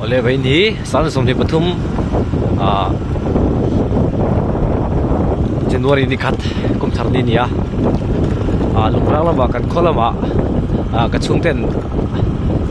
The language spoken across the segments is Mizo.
Awle vawiin hi sang 23 ah January ni khat kum thar ni a ni a ah lungrang lamah kan khaw lamah ah ka chhungten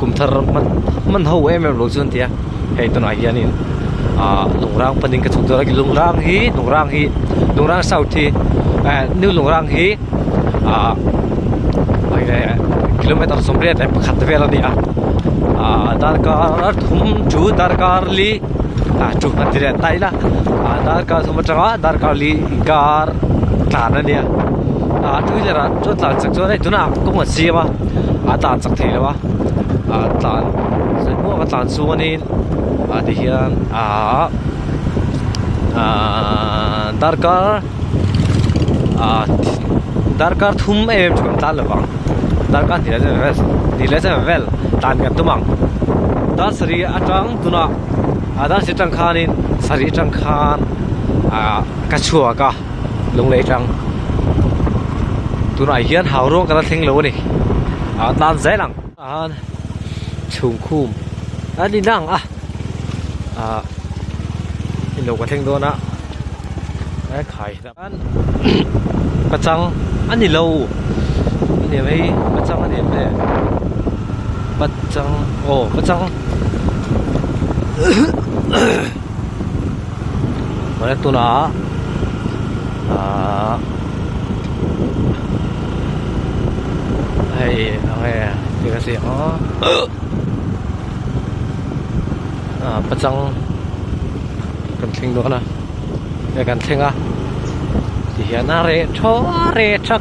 kum thar hman hman ho em em lo chu an ti a hei tunah hianin ah lungrang panin ka chhuk dawn a lungrang hi lungrang hi lungrang south hi eh new lungrang hi ah kilometer 81 vel a ni a ah darkar thum chu darkar li ah chu han ti leh ta ila ah darkar thum atanga darkar li inkar tlan a nia ah two wheeler ah chuan tlan chak chuan hei tunah kawng an siam a a tlan chak thei lo a ah tlan hmuak a tlan chuanin ah tihian ah ah darkar ah darkar thum em em chu kan tlan lo vang darkar hnih leh chen vel hnih leh chen vel tlan kan tum ang dar sarih atang tunah ah dar sarih atang khanin sarih atang khan ah ka chhuak a lunglei atang tunah hian hau ruang ka la thleng lo a ni ah tlan zel ang ah chhungkhum a ni nang a ah ilo ka thleng dawn a e khai pachang a ni lo a ni mai pachang a ni em le pachang aw pachang mawle tunah ahh hei enge ti ka si ang ah pachang kan thleng dawn a e kan thleng a ti hian a reh thaw a reh tha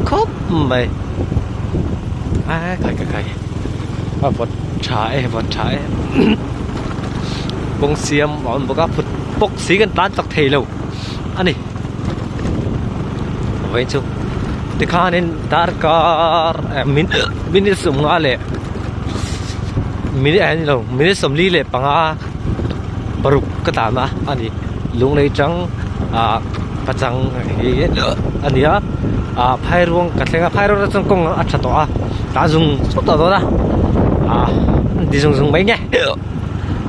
khawp mai a khai khai khai a vawt tha e vawt tha e kawng siam a awm bawk a phut bawk si kan tan chak thei lo a ni vawiin chu tikhanin darkar minute sawmnga leh minute a ni lo minute 45 paruk ka tan a a ni lunglei tang ah pachang hi a ni a ah phairuang ka thleng a phairuang atang chuan kawng a tha tawh a tah zung zung tawh dawn a ah ti zung zung mai nge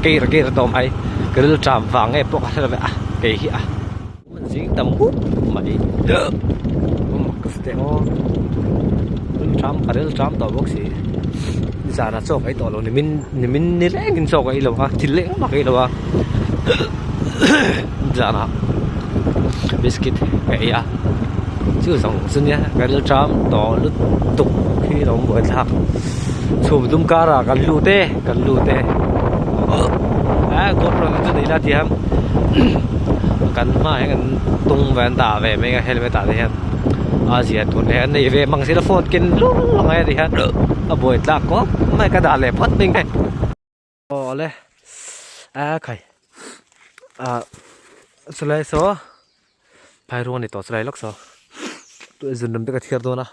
keir keir tawh mai ka ril ṭam vang nge pawh ka hre lo ve a kei hi a. Zing tam hup mai rilṭam ka rilṭam tawh bawk si zan ah chaw ka ei tawh lo nimin nimin ni rengin chaw ka ei lo a thil leh engmah ka ei lo a zan ah biscuit ka ei a chu zawng chu nia ka rilṭam tawh lutuk hi lo buaithlak chhum dum karah kan lut e kan lut e a GoPro te chu nei la ti a. Kan hmaah hian kan tung ve an dah ve mai a helmet ah te hian a zia tur te an nei ve mang silo phone ken lul a ngai a ti hian a buai tlak khawp mai ka dah leh phawt mai nge aw awle a khai ah chulai saw phairuang a ni tawh chulai lawk saw zun lam te ka thiar dawn a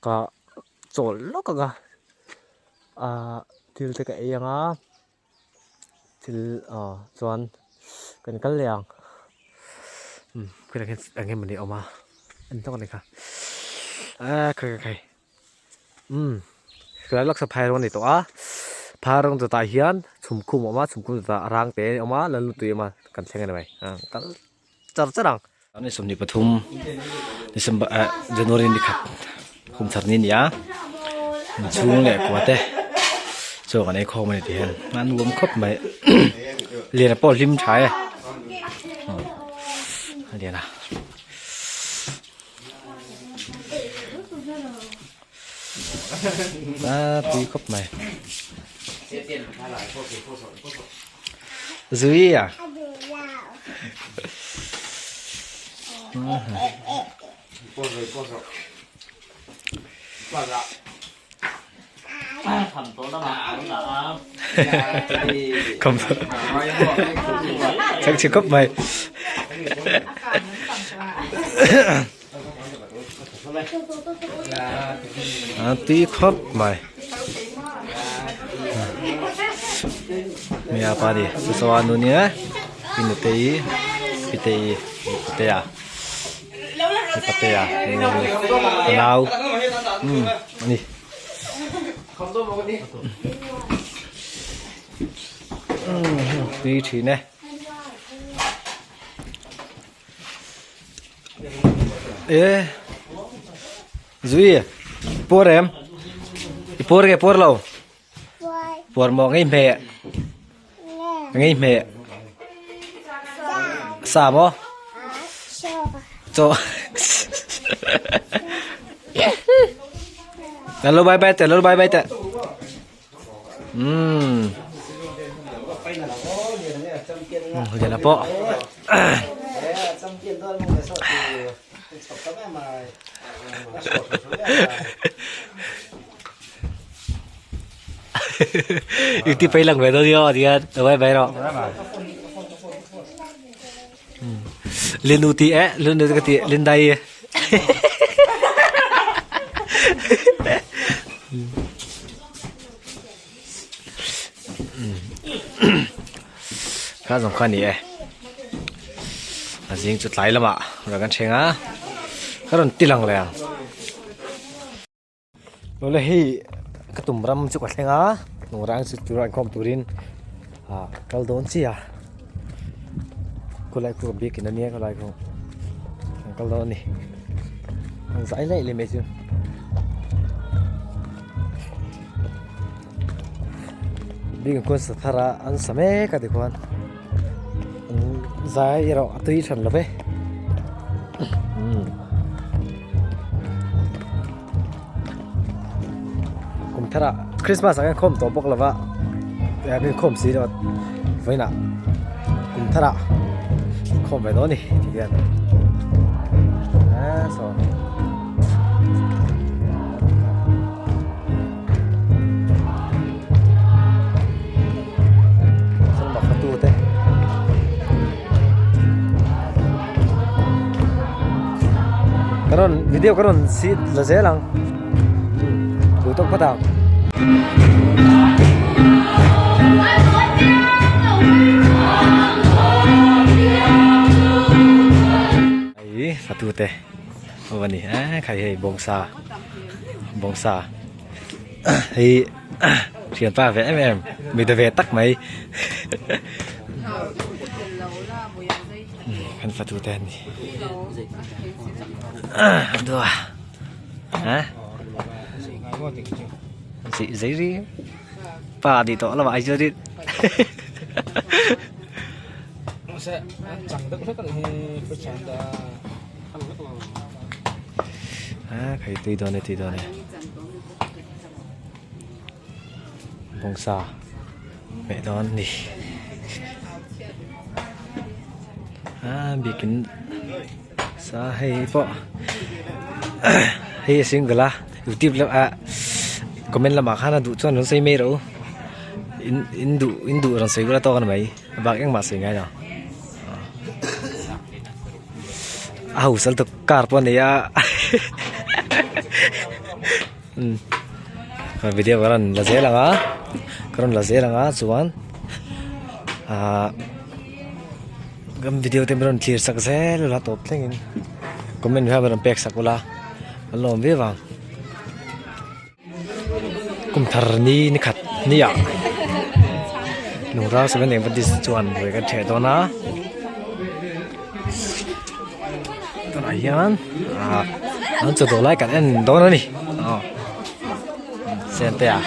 ka chawl lawk ang a ah thil te ka ei ang a. Thil aw chuan kan kal leh ang umm khilaiah khian eng emawni a awm a en tawk a ni kha aaa khai khai khai umm helai lawk saw phai rawng a ni tawh a phai rawng chawtah hian chhum khum a awm a chhum khum chawtah rang te a awm a lalnutui a awm a kan thleng a ni mai ah kal char char ang. Ni 23 December eh January ni khat kum thar ni a ni a inchhung leh kua te chaw kan ei khawm a ni tih hian a nuam khawp mai liana pawh a hlim tha e liana a tui khawp mai zui à không chắc chưa cấp mày a tui khawp mai mi apa di saw anu nia i nutei pitei patea patea nau um ani. Tui thin e. E Zui puar em? I puar nge puar lo? Puar maw ngei hmeh? Ngei hmeh? Sa maw? Chaw. Lo bye bye teh, lo bye bye teh. Umm. Lian a pawh. I ti pei lang ve dawn nia aw tihian lo bye bye rawh. Linu ti eh linu ka ti lindai. Kha zawng kha a ni e a zing chu tlai lamah rawn kan thleng a ka rawn ti lang leh ang. Awle hei ka tum ram chu ka thleng a lungrang chu tura inkhawm turin ah kal dawn chiah a khulai khu biakin ania khulai khu an kal dawn a ni an zai laih leh mai chu biakin khuan sa thar a an sa mek a tikhuan an zai erawh a tui hran lo ve. Kum tharah Christmas ah khan khawm tawh bawk lova eh min khawm si lo vawiinah kum tharah khawm ve dawn a ni ti hian eh saw. Ka rawn video ka rawn sit la zel ang duh tawk phawt ang. Hei fatu te ho a ni a khai hei bawngsa bawngsa hei thianpa ve em em mi ta ve tak mai kan fatu te an ni dua ha zei zei ri pa di tawh lo ai chuan in a khai tui dawn e tui dawn e. Bawngsa hmeh dawn a ni a biakin sa hei pawh hei a single a youtube lam ah comment lamah khan a duh chuan rawn sawi mai rawh u in in duh in duh rawn sawi ula tawk a ni mai a bak engmah sawi ngai lo a hausa lutuk car pawh a nei a. Video ka rawn la zel ang a ka rawn la zel ang a chuan ahh kan video te min rawn thlir sak zel ula tawp thlengin comment hian min rawn pek sak ula an lawm viau ang kum thar ni ni khat ni ah lungrang seven adventist chuan ruai kan ṭheh dawn a. Tunah hian ah an chaw dawh lai kan en dawn a ni aw sente a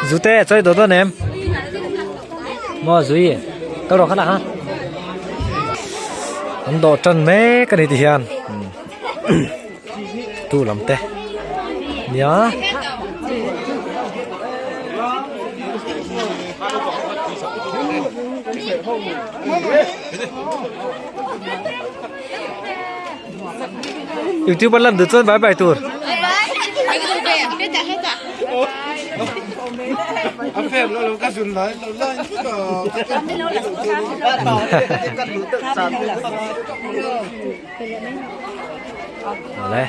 zute chaw i dawh dawn em maw zui kal rawh khatah khan an dawh tan mek a ni ti hian tu lam te nia. Youtuber lan duh chuan bye bye tur. Awle.